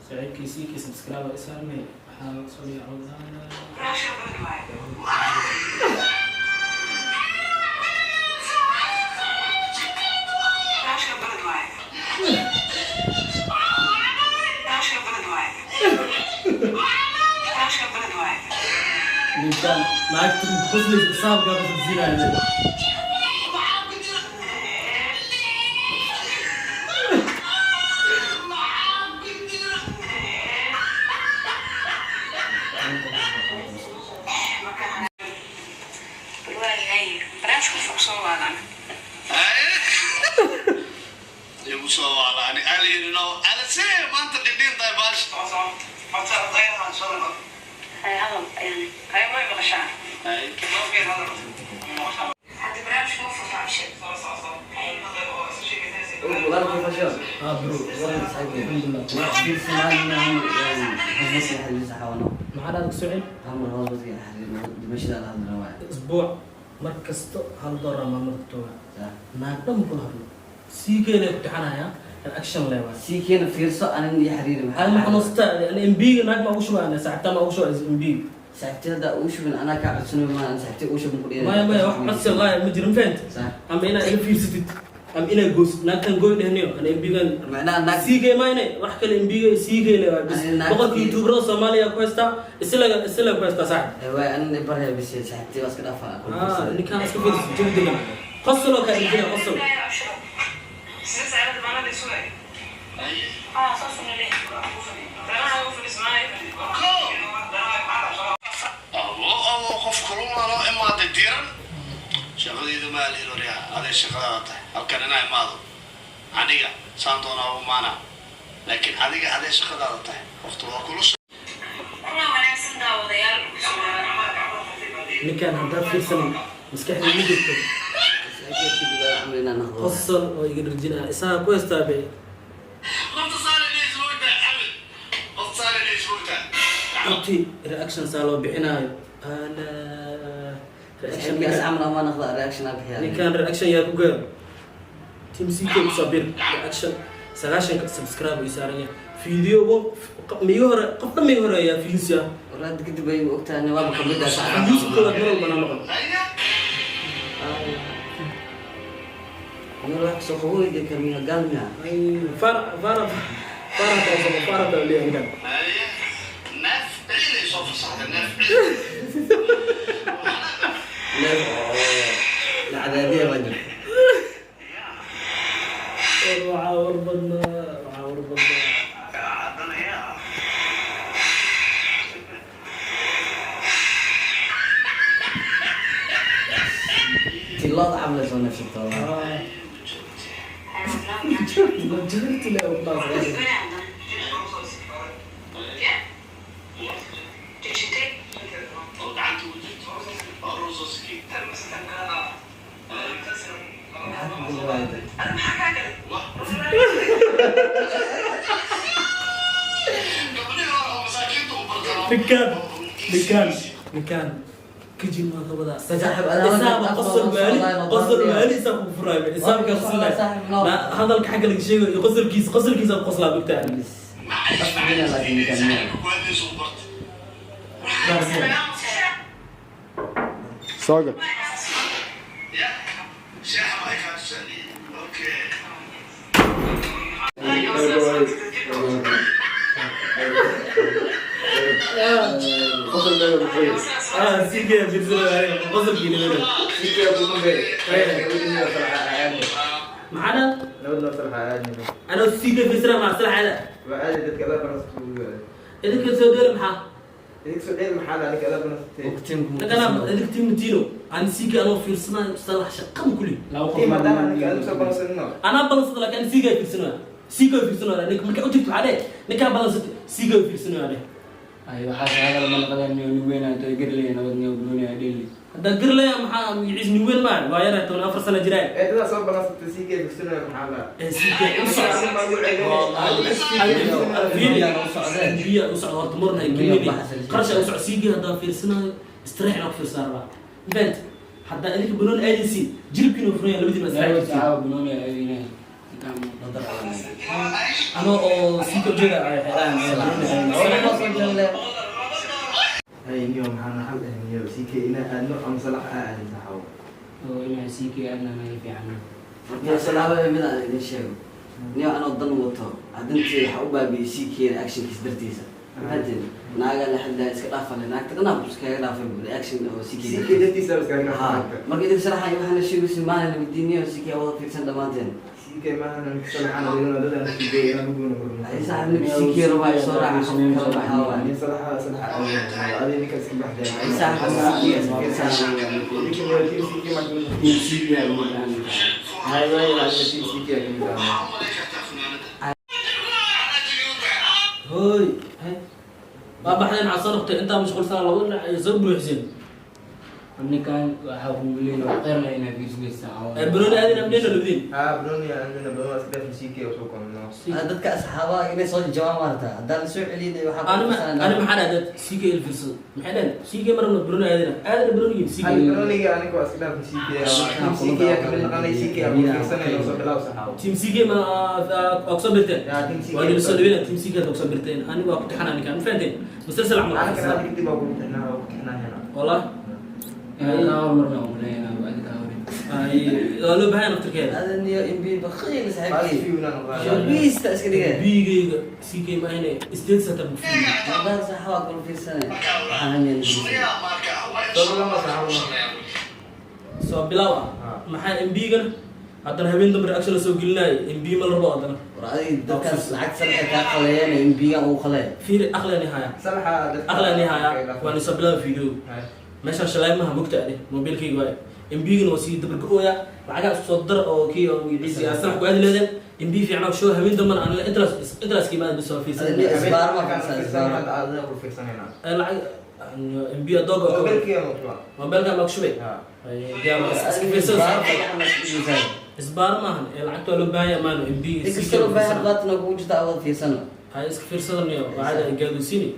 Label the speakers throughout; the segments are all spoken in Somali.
Speaker 1: Saaxiibkii siikii subscribe isaarnay, waxaa soo dhigay. Ninkaan naagta qoslaysa saabkaa qosolsiinaya.
Speaker 2: Igu soo waalaani alyirino alase maanta dhidhin tahay baash.
Speaker 1: Ah bro, alxamdulilah. Maxaa dhahda? Ku socel isbuuc mar kasto $1 maalmada ku tooga. Naag dhan kula hadlo, sii keenay ku taxanaya reaction leewaa.
Speaker 3: Sii keena fiirso anin iyo xiriiri.
Speaker 1: Hal ma xanuustaa ani MB-ga naag ma ugu shubaa, saaxiibtaa ma ugu shubaa MB.
Speaker 3: Saaxiibtay hadda ugu shubin, anaa kaa codsanayo, ma saaxiibtay ugu shubin ku dhihi.
Speaker 1: Maya, maya, wax codsi laaya ma jiro, ma fahanta?
Speaker 3: Sax.
Speaker 1: Ama inaad iga fiirsatid ama inaad goosid naagtan gooy dhehniyo ana MB-gan.
Speaker 3: Macnaha naag
Speaker 1: Siigay mayne, wax kale MB-ga siigay le waa bis.
Speaker 3: Ani naag-
Speaker 1: Boqolkii youtuberada Soomaaliya ku haystaa, isilaga isilaga ku haystaa, saaxib.
Speaker 3: Waay, anin baraya bis, saaxiibtay waa iska dhaafaa.
Speaker 1: Ah, ninkaan iska fiirsa, jawi degan, qosoloo kaa dhigina qosol.
Speaker 2: Abo abo, qof kulunanoo imaaday diiran shaqadeyda maa lihin. Waryaa, aday shaqadaada tahay halkan inaa imaado, aniga saan doonaa u imaana, laakiin adiga aday shaqadaada tahay, waqti waa kulusha.
Speaker 1: Ninkaan haddaa fiirsanin maskaxda ma jirto.
Speaker 3: Camal inaan naqdo.
Speaker 1: Qosol oo iga dharjinaya isagaa ku haystaa be.
Speaker 2: Qofta saarinays moogtaa, Axmed, qofta saarinays moogtaa.
Speaker 1: Abti, reaction saa loo bixinaayo ala reaction.
Speaker 3: Saaxiibkaas camal ama naqda, reaction aa bixiyaa.
Speaker 1: Ninkaan reaction yaa ku gaaro? Team CK kusoo bir reaction 90-ka subscribe uu saaran yahay video miiga hore, qof dhan miiga hore ayaa views ah.
Speaker 3: Walaad kadib ay ogtahay waaba kamid ah saaxiib.
Speaker 1: Views koowaad mar walba na noqon.
Speaker 3: Meel wax kasoo qaboweyda kalmiya gaalmiya.
Speaker 1: Fara fara fara taasoo fara taa leeyahay ninkaan.
Speaker 2: Neef ciiday soo fasaxday, neef ciid.
Speaker 3: Neef oo la cadaadiya baa jirta.
Speaker 1: Waxaa war badnaa, waxaa war badnaa.
Speaker 3: Tilooda camal ay soo neefsata wallahi.
Speaker 1: Majority le oo class.
Speaker 2: Oo gacanta ugu jirto oo ruusaskii.
Speaker 3: Maxaa ku gulwaayda?
Speaker 2: Gabdhihii hore oo masaakiinta u bartano.
Speaker 1: Ninkaan, ninkaan, ninkaan kajin waa ka wadaa.
Speaker 3: Saaxiib, adaa
Speaker 1: Isaaba qosol waali, qosol waali isaa kugu furaayo isaaba ka qoslay.
Speaker 3: Saaxiib, no.
Speaker 1: Hadalka xagga laga sheegayo iyo qosolkiisa, qosolkiisa ku qoslaa bugtaa.
Speaker 3: Afkiina laakiin ninkaan miya.
Speaker 2: Kuwaadiisa u bartay.
Speaker 4: Soo gal.
Speaker 2: Ya sheexa ma ay kaa tusaaliye? Okay.
Speaker 4: Qosol meel ku furay.
Speaker 1: Ah, sikee fiirsanaya qosolkii nimada.
Speaker 4: Sikee ku furay.
Speaker 1: Maxaa dhan?
Speaker 4: Nabad noo salxa aadni.
Speaker 1: Anoo sikee fiirsanaya maa salaxada.
Speaker 4: Waa aadi dadka ala banasatay.
Speaker 1: Idinka soo dheela maxaa?
Speaker 4: Idinka soo dheel maxaa la ninka ala banasatay.
Speaker 1: Ninkana idinka timotino aan sikee anoo fiirsanayo salax shaqan kuli.
Speaker 4: Tiim haddana ninka adigu soo banasatay.
Speaker 1: Anaa balansada, laakiin ani sikee fiirsanaya, sikee fiirsanaya. Ninka markaa u tagto waxaa dheh ninkaa balansatay sikee fiirsanaya dheh.
Speaker 5: Ay, waxaas hadal ma naqdeen niyo, nin weyn aan toy garley nabad niyo gooni ay dheli.
Speaker 1: Haddaa gar leeya maxaa magaciis? Nin weyn maa waa yaraa, 14 sano jiraa.
Speaker 4: Ee dadaa soo banansatay sikee fiirsanaya maxaa la.
Speaker 1: Ee sikee u socda. Biya u socda horta marna ay gelini qarash ay u socda. Siigii haddaan fiirsanayo istirax inaan ku fiirsanaa rabaa invent. Haddaa idinka banooni aadaysiin, jilibkiina furan yahay labadiina
Speaker 5: Laba
Speaker 1: istirax.
Speaker 5: saaca banooni ay inay.
Speaker 1: Ano oo sii ka jeeda ay xelaan.
Speaker 4: Hay niyo maxaa naxal eh niyo CK ina aadno ama salax aa aadin saxaabo.
Speaker 5: Oo inaa CK aadna naga fiican.
Speaker 3: Niyo salaabo mid aan idin sheego. Niyo anoo dan wato hadantii waxaa u baabiyey CK reactionkiis dartiisa. Maxaa naaga la hadlaa iska dhaafale naagta dhanaa buu iskaga dhaafay reaction oo CK.
Speaker 4: CK dartiisa iskaga
Speaker 3: Ha,
Speaker 4: dhaafay.
Speaker 3: Marka idin sharaxay waxaan la sheegaysa maalin la weydiinayo CK wada fiirsan dhammaanteen.
Speaker 4: CK maahan ninka salaxana dhigano dad aan CK inaan ugu noqono.
Speaker 3: Ay saaxiib ninka CK rabaa ay soo raaca qofka kale waxaa waaye.
Speaker 4: Nin salaxa salaxa adiga ninka iska baxday.
Speaker 3: Ay saaxiib CK iska fiirsan.
Speaker 4: Ninka niyo team CK ma ku
Speaker 5: Team CK aa ugu fiican.
Speaker 4: Hay way la team CK ka mid ah.
Speaker 2: Waxaa u malay kartaa funaanada.
Speaker 1: Hooy, hay. Waa baxdeen waxaa soo noqotay intaa mashquulsan laba dhinac ay soo buuxiseen.
Speaker 5: Ninkan waxaa kugu leeyahay qeyr leh inaa fiirsanaysa.
Speaker 1: Ee Bruni aadin amneen lubdin.
Speaker 4: Ha Bruni aadina Bruni iska dhaaf CK usoo kono.
Speaker 3: Dadka asxaabaha inay soo jawaan maarata haddaan la soo celin waxaa
Speaker 1: Ani ma ani maxaa dhahday CK il fiirsado. Maxay dhahdeen CK marna Bruni aadina. Aadina Bruni CK.
Speaker 4: Hay Bruniga aniga waa iska dhaaf CK. Team CK ka mid noqonay CK aan fiirsanayno soo bilaw saxaabo.
Speaker 1: Team CK ma waa kusoo birteen.
Speaker 4: Ya team CK.
Speaker 1: Waa idin soo dhaweynaa team CK aad kusoo birteen. Ani waa ku taxanaa ninkaan ma fahanteen. Musalsal camal.
Speaker 4: Aniga hadda kadib waa ku tixnaa waa ku tixnaa hena.
Speaker 1: Wallah.
Speaker 5: Inaa kaa hormarna ugu leeyahay adiga kaa horin.
Speaker 1: Ay waa loo baahan naftirkeeda.
Speaker 3: Adan niyo MB bakhiil
Speaker 4: Fast
Speaker 3: saaxiibkii.
Speaker 4: view inaan noqdaa.
Speaker 3: Showbiista iska dhigay.
Speaker 1: Bigayga CK ma ahine state center bu fiiriyo.
Speaker 3: Haddaan saxaabaa kula fiirsanay. Waxaan hamiyan.
Speaker 2: Sunniyaha marka waa in
Speaker 4: Soo bilaw saxaabo.
Speaker 1: Soo bilaw ah. Maxaa MB-gana haddana habeen dambe reaction la soo gelinaayo MB ma la rabo haddana.
Speaker 3: War adiga dadkaas lacag sanadka kaa qaleeyeen MB-ga ugu qaleey.
Speaker 1: Fiiri aqlani haya.
Speaker 4: Salaxa dadka.
Speaker 1: Aqlani haya waan soo bilaw video. Meeshaan shalay maha mugta ade mobilkayga waaye. MB-gana waa sii dabar go-oya lacagaa isku soo dar oo kii oo magaciisa aan sanax ku aadi leedeen MB fiican oo show habeen dambana aan interest interest kiimaad bisoo fiirsan.
Speaker 3: Adiga isbaar ma fiirsan isbaar.
Speaker 4: Adiga ku fiirsanayna.
Speaker 1: Lacag MB adooga
Speaker 4: Mobilkiga ma ku
Speaker 1: mobilka ma ku shubay.
Speaker 4: Ha.
Speaker 1: Ay diyaa iska fiirsan.
Speaker 3: Isbaar fiican ma isku dhigaysaa.
Speaker 1: Isbaar maahan ee lacagta waa loo baahan yahay maano MB.
Speaker 3: Inkastoo loo baahan baatna kugu jirta aad wada fiirsano.
Speaker 1: Hay iska fiirsadanayo waxaad gaadusiini.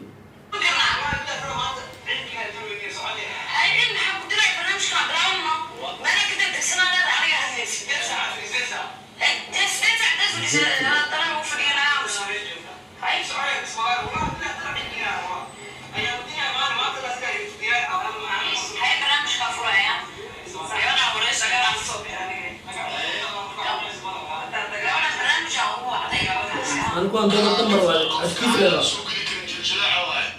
Speaker 1: Ani kuwaan doona damar waa ashkiis leedaa.
Speaker 2: Soo geli karin jiljilaca waaye.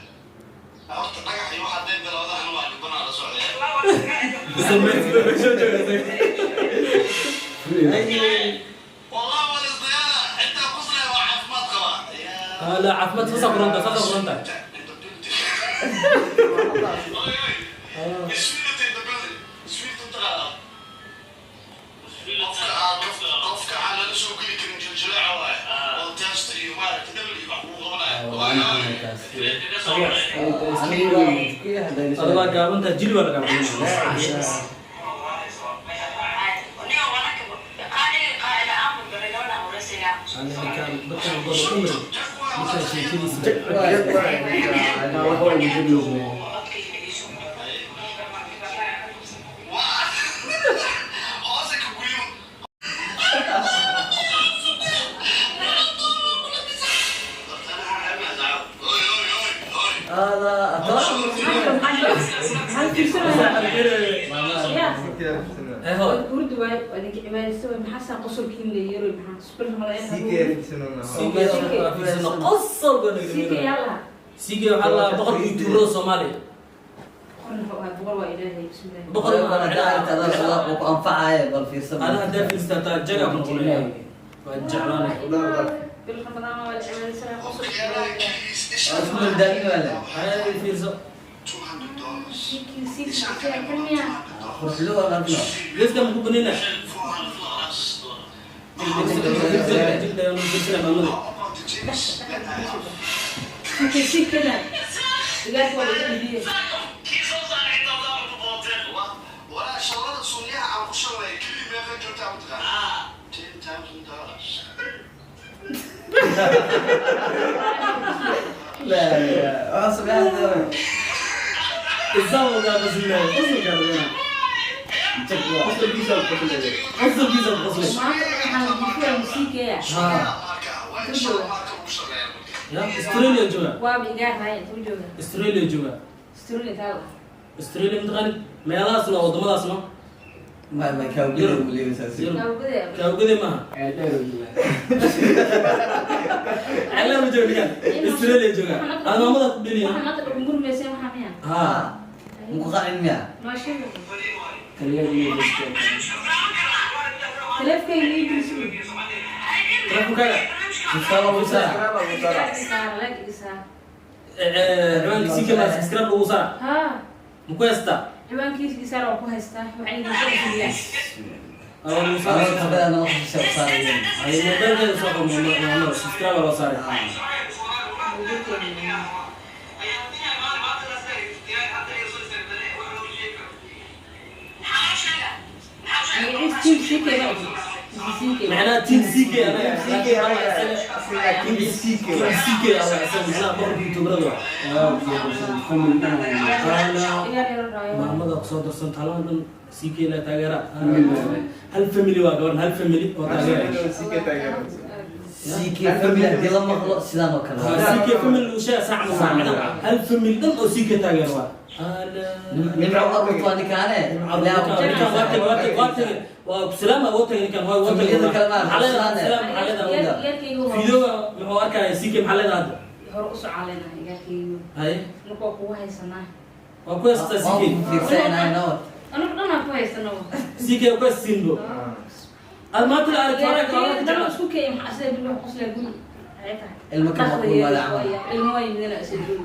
Speaker 2: Horta dhagax iyo waxaa dee bilowdahan waa dhibanaa la socdee. Wallah waa la isdayaala. Intaa quslaya waa caafimaad qabaa.
Speaker 1: La caafimaad sasa quranta sasa quranta.
Speaker 2: In the building. Oy, oy. Sweet in the building. Sweet inta qaada. Qofka aan lala soo geli karin jiljilaca waaye. Oo test iyo maaragtay W wax kugu qabanaya. Oy, oy.
Speaker 3: Aniga waa ku yahay
Speaker 1: Adiga waa gaabantaa jili waa lagaa Ani ninkaan dadkaan doona damar ninkaan sheekadiisa.
Speaker 5: Inaa wax walba jir loo leeyahay.
Speaker 2: Hoose ka guryo. Oy, oy, oy, oy.
Speaker 3: Hada ataa.
Speaker 6: Maxaa fiirsanaysaa? Ya.
Speaker 4: CK fiirsanayna.
Speaker 1: Ee hooy.
Speaker 6: Urdu waay, waa idinka cibaadaysta waay. Maxaa saa qosolkiin la yeeroy? Maxaa super
Speaker 4: CK fiirsanayna.
Speaker 1: CK waa fiirsano qosol baa naga
Speaker 6: CK
Speaker 1: dhigay.
Speaker 6: yalla.
Speaker 1: CK waxaa la boqorka YouTuberada Soomaaliya.
Speaker 6: Boqor waa boqor waa Ilaahay bismillaah.
Speaker 1: Boqor
Speaker 3: Boqor hadda aragta adaa ku anfacaya bal fiirsan.
Speaker 1: Ana haddaa fiirsataa taa jaga ku noqonaya. Waa jeclaanay.
Speaker 6: Bil Ramadaan waa la cibaadaysanaya qosolka.
Speaker 3: Waa isku daldaalin waa la.
Speaker 1: Hay fiirso.
Speaker 2: $200.
Speaker 6: CK CK kan miya?
Speaker 3: Qurxlo waa qarno.
Speaker 1: Geeska ma ku banina. Jilda ma fiirsana maamada.
Speaker 2: How about the jeans that I have?
Speaker 6: CK CK na. Igaas waa laga iibiyey.
Speaker 2: Walaa shallada sunniyaha aan ku shalay keliya meeqa joogtaa ma taqaanaa? $10,000.
Speaker 3: La la. Waa subxaan.
Speaker 1: Isaan uga qosol qosolka.
Speaker 4: Qosolkiisa ku qoslay.
Speaker 1: Qosolkiisa ku qoslay.
Speaker 6: Maanta waxaan jiifaya musiikeeya.
Speaker 1: Ya, Australia jooga.
Speaker 6: Waaba igaar haya, intuu jooga?
Speaker 1: Australia jooga.
Speaker 6: Australia taala.
Speaker 1: Australia mataqaanid meelahaasna, wadamadaasna.
Speaker 3: Ma kaawgada uleeyahay.
Speaker 1: Yurub.
Speaker 6: Kaawgada.
Speaker 1: Kaawgade maaha.
Speaker 5: Ceel dheer oo joogaa.
Speaker 1: Ceel ma jooga ninkan, Australia jooga. Aad maamada ku dheliya.
Speaker 6: Waxaan maanta dhulka murmaysa waxaa miya?
Speaker 1: Ha.
Speaker 3: Muku qancin miya?
Speaker 6: Noo sheeg.
Speaker 5: Kaliya inay jirto.
Speaker 6: Taleefkayga ii geliso.
Speaker 1: Telefonkaaga.
Speaker 3: Subscribe ugu saar.
Speaker 6: Like ii saar, like ii saar.
Speaker 1: Ciwaanka CK ma subscribe lagu saara?
Speaker 6: Haa.
Speaker 1: Maku haystaa?
Speaker 6: Ciwaankiisa ii saar, waan ku haystaa. Waxaan idin soo geliyaa.
Speaker 1: Waa lagu saara.
Speaker 3: Anoo tabada noo qosasha u saarayeen.
Speaker 1: Ay, mobilkeeda soo qabo maamada, subscribe loo saaray.
Speaker 6: Mobilkeyga. Magaciisa Team CK ma ogi. CK.
Speaker 1: Macnaha team CK anaga.
Speaker 4: CK anaga, asiga Team CK.
Speaker 1: Team CK anaga, isaga macnaha boqorka youtuberada waa.
Speaker 5: Family dhan ayaa.
Speaker 6: Igaar yar raayo.
Speaker 1: Maamada kusoo darsan talaan dhan CK la taageera. Hal family waa gaban, hal family oo taageera.
Speaker 4: CK taageero.
Speaker 3: CK family haddii la maqlo sidaan oo kale.
Speaker 1: CK family lagu sheega sax ma macnaha hal family dhan oo CK taageera waa.
Speaker 3: Nimco aruurtu waa ninkaane.
Speaker 1: Ninkan waa tagay, waa tagay, waa tagay, waa salaama, waa tagay ninkan, waa tagay.
Speaker 3: Familiyada kale ma
Speaker 1: Maxaa leedahay? Salaam, maxaa leedahay?
Speaker 6: Igaarkeyga hore.
Speaker 1: Fiidooga muxuu arkaya CK? Maxaa leedahay hadda?
Speaker 6: Hore u socon leenahay igaarkeyga.
Speaker 1: Haye.
Speaker 6: Marka waa kugu haysanaa.
Speaker 1: Waa ku haystaa CK.
Speaker 3: Fiirsanayna nabad.
Speaker 6: Anagu dhan aan ku haysano.
Speaker 1: CK ku haysiinbo aad maanta la aragto hore
Speaker 6: Igaarkeyga dhan isku keeyay, maxaa sida bil wax qoslaa guri. Maxay tahay?
Speaker 3: Ilmo kama kulmaada camal.
Speaker 6: Ilmo way midana isla guri.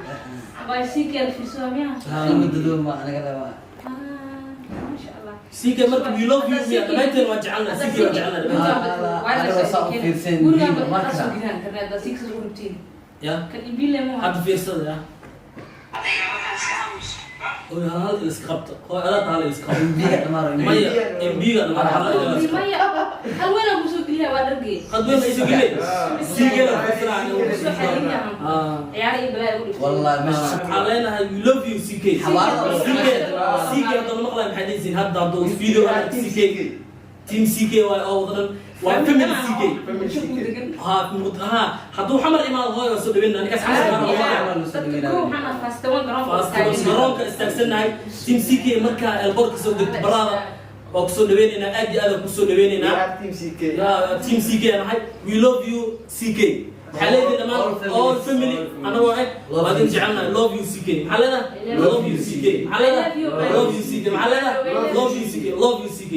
Speaker 6: Waa CK la fiirsadaa miyaa?
Speaker 3: Ilmo dadoo ma anaga lama.
Speaker 6: Ah, masha Allah.
Speaker 1: CK marka we love you miya? Dhammaanteen waa jecelnahay CK, waa jecelnahay dhammaanteen.
Speaker 3: Anaga saa u fiirsan
Speaker 6: Gurigaan
Speaker 3: diinta
Speaker 6: ba
Speaker 3: marka.
Speaker 6: kasoo gidaan karnaa haddaa CK u rabtiin.
Speaker 1: Ya.
Speaker 6: Kan imbile ma
Speaker 1: Hadda fiirsada ya. Oy, hal iska qabta. Oy, adaa tahay iska qabta.
Speaker 3: Biga dhamaaro.
Speaker 1: Maya, MB-ga dhamaar hal iska qabta.
Speaker 6: Maya, hal weyn aan kusoo geliyaa, waa dhargey.
Speaker 1: Qad weyn ay soo gelay. CK la fiirsanaa.
Speaker 6: Kusoo xariiryahan. Ciyaar iyo balaa ugu dhigtay.
Speaker 3: Wallahi meesha.
Speaker 1: Waxaan leenahay we love you CK.
Speaker 3: Xabaarada.
Speaker 1: CK, CK haddana maqlaay maxay dhehaysiin hadda hadduu video arag CK team CK waay oo wadadan waa family CK.
Speaker 4: Family CK.
Speaker 1: Ha ha, hadduu xamar imaado hooy waa soo dhaweynaa ninkaas, xamar imaado waa
Speaker 6: Dadka kow waxaan ah fast one garoonka
Speaker 1: fast
Speaker 6: istaagsan.
Speaker 1: Garoonka istaagsannahay team CK markaa elboorka soo degto baraada waa kusoo dhaweynaynaa, aad iyo aad aan kusoo dhaweynaynaa.
Speaker 4: Team CK.
Speaker 1: Ya, team CK aan nahay. We love you CK. Waxaa leedahay dhammaan all family anagoo eh waa idin jecelnahay. Love you CK. Maxaa leedahay? Love you CK. Maxaa leedahay? Love you CK. Maxaa leedahay? Love you CK. Love you CK.